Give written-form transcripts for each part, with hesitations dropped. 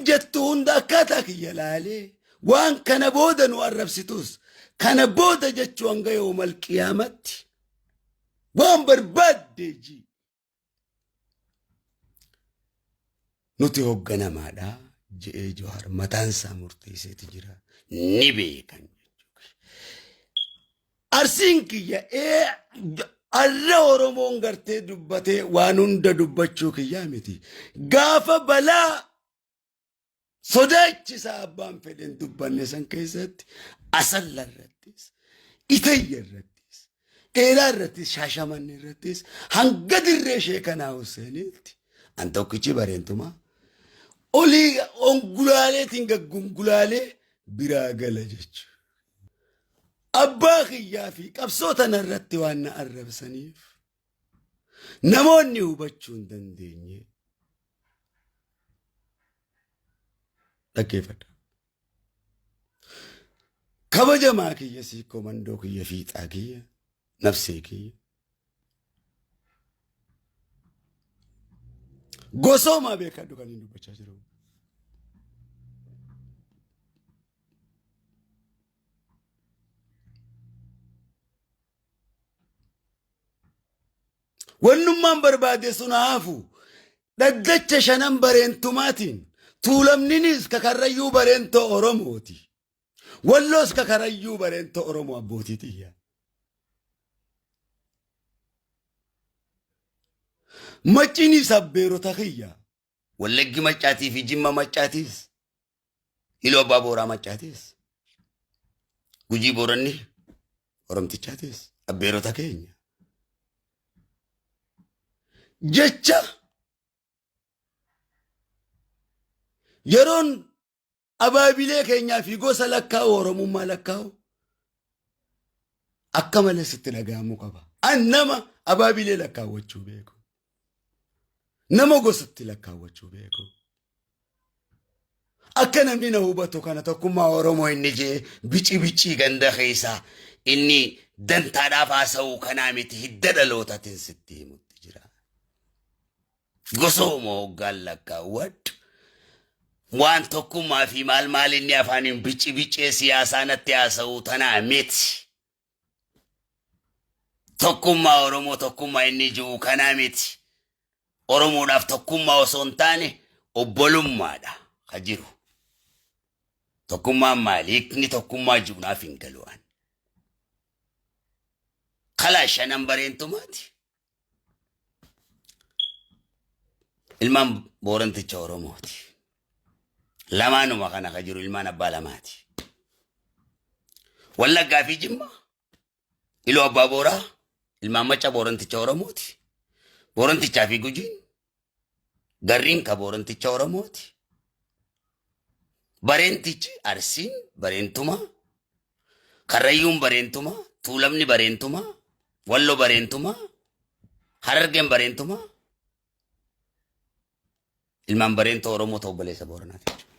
jettu hunda akkaataa kiyya laalee waan kana booda nu arrabsitus kana booda jechuu hanga yoomal qiyaamatti waan barbaadde ji nuti hogganamaadha je'ee Jawaar mataan isaa murteesseeti jira ni beekan jechuudha. Arsiin kiyya ee arra Oromoon gartee dubbatee waan hunda dubbachuu kiyyaa miti. Gaafa balaa sodaachisaa abbaan fedhen dubbanne san keessatti asalla irrattis itayya irrattis dheeraa irrattis shaashamanne irrattis hanga dirree sheekanaa Huseeniitti an tokkichi bareentumaa olii ongulaaleetiin gaggungulaalee biraa gala jechuudha. Abbaa kiyyaa fi qabsoo tana irratti waan na arrabsaniif namoonni hubachuu hin dandeenye dhaggeeffadha. Kabajamaa kiyya siikkoo mandoo kiyya fiixaa kiyya nafsee kiyya. Gosoomaa beekadhu kan hin dubbachaa jiru. Wannummaan barbaade sun haa hafu. Dhaddacha shanan bareentumaatiin tuulamninis kakarrayyuu bareentoo Oromooti. Walloos kakarayyuu bareentoo Oromoo abbootii xiyya. Macciinis abbeerota kiyya. Wallaggi maccaatii fi jimma maccaatiis. Iluu Abbaa Booraa Maccaatis, Gujii Booranni Oromtichaatis abbeerota keenya. Jecha yeroon abaabilee keenyaa fi gosa lakkaa'u Oromummaa lakkaa'u akka malee sitti dhaga'amuu qaba. An nama abaabilee lakkaawwachuu beeku. Nama gosatti lakkaawwachuu beeku. Akka namni na hubatu kana tokkummaa Oromoo inni jee bici bicii ganda keessaa inni dantaadhaaf haasa'u kanaa miti hidda dhalootaatiin sitti himutti jira. Gosooma hoggaan lakkaawwadhu. Waan tokkummaa fi maal maal inni afaaniin bici bicee siyaasaa natti haasa'u tanaa miti. Tokkummaa Oromoo tokkummaa inni jiru kanaa miti. Oromoodhaaf tokkummaa osoo hin taane obbolummaadha ka jiru. Tokkummaan maali? Hiikni tokkummaa jiru naaf hin galu an. Kalaa shanan bareentumaati. Ilmaan Booranticha Oromooti. Lamaanuma kana ka jiru ilmaan abbaa lamaati. Wallaggaa fi Jimma, Iluu Abbaa Booraa, ilmaan Macca Booranticha Oromooti. Boorantichaa fi Gujiin, Garriin ka Booranticha Oromooti. Bareentichi Arsiin Bareentuma, Karrayyuun Bareentuma, Tuulamni Bareentuma, Wallo Bareentuma, Harargeen Bareentuma, ilmaan Bareentoo Oromoo ta'u obboleessa Booranaati jechuudha.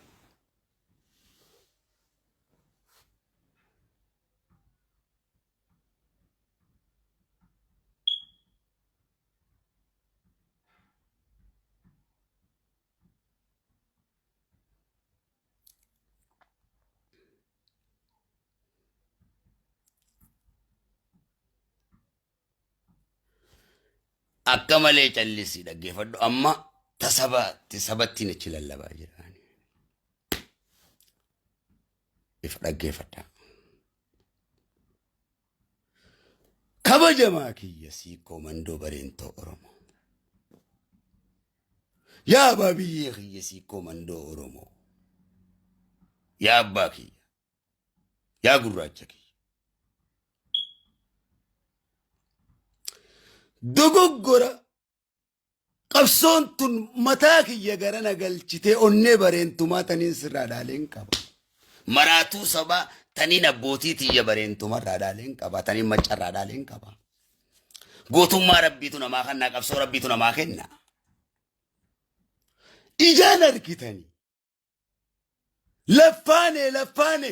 Akka malee callisii dhaggeeffadhu amma tasabaatti sabattiin achi lallabaa jira. If dhaggeeffadha. Kabajamaa kiyya siikkoo mandoo bareentoo Oromoo. Yaa abbaa biyyee kiyya siikkoo mandoo Oromoo. Yaa abbaa kiyya. Yaa gurraacha kiyya. Dogoggora qabsoon tun mataa kiyya garana galchitee onnee bareentumaa taniin sirraa dhaaleen qaba. Maraatuu sabaa taniin abbootii tiyya bareentumarraa dhaaleen qaba. Taniin maccarraa dhaaleen qaba. Gootummaa rabbiitu namaa kennaa qabsoo rabbiitu namaa kenna. Ijaan argitanii laffaane laffaane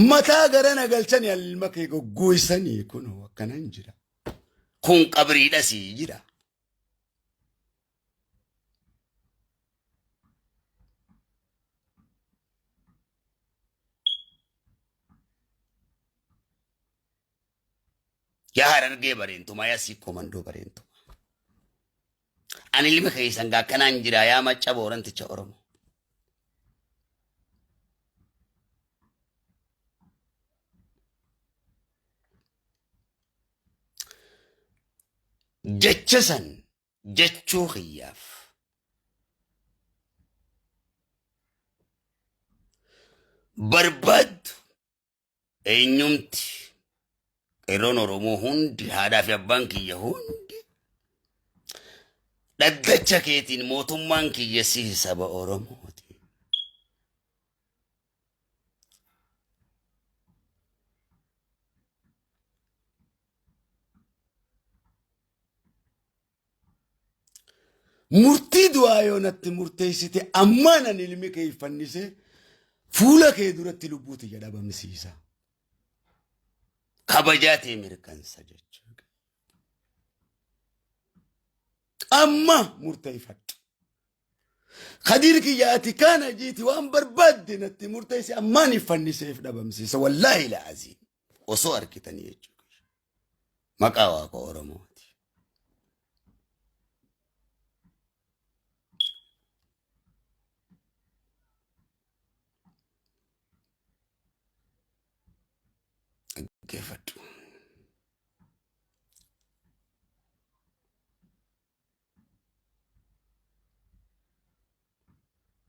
mataa garana galchanii ilma kee goggoysanii kunoo akkanan jira. Kun qabriidha sii jira. Yaa Harargee bareentumaa, yaa Siikkoo Mandoo bareentumaa. Ani ilmi keessan akkanaan jira, yaa Macca Booranticha Oromoo. Jecha san jechuu kiyyaaf barbaaddu eenyumti qeerroon Oromoo hundi, haadhaa fi abbaan kiyya hundi, dhaddacha keetiin mootummaan kiyya si saba Oromooti. Murtii du'aa yoo natti murteessite, ammaan ani ilmi kee fannise fuula kee duratti lubbuu tiyya dhabamsiisa. Kabajaa ta'e mirkansa jechuudha. Amma murteeffadhu. Kadiir kiyya, ati kaana jiiti waan barbaadde natti murteessi, ammaan fanniseef dhabamsiisa. Wallaahi la'aziim. Osoo argitanii jechuudha. Maqaa Waaqa Oromooti. Dhaggeeffadhu.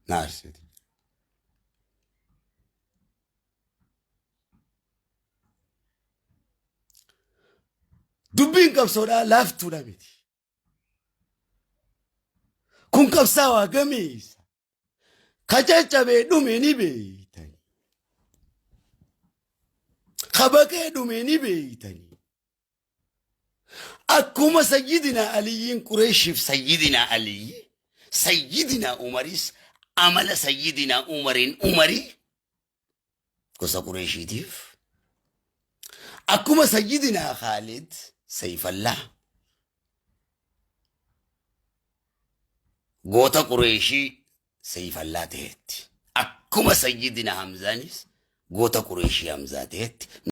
Na aarsiti. Dubbiin qabsoodhaa laaftuudha miti. Kun qabsaawaa gameessa. Ka caccabee dhume ni beeytani. Ka baqee dhume ni beeytani. Akkuma Sayyidina Aliyyiin Qureeshiif Sayyidina Aliyyi, Sayyidina Umaris amala Sayyidina Umariin Umarii gosa Qureeshiitiif, akkuma Sayyidina Khaalid Sayfallaa goota Qureeshii Sayfallaa ta'etti, akkuma Sayyidina Hamzaanis goota Qureeshii Hamzaa ta'etti.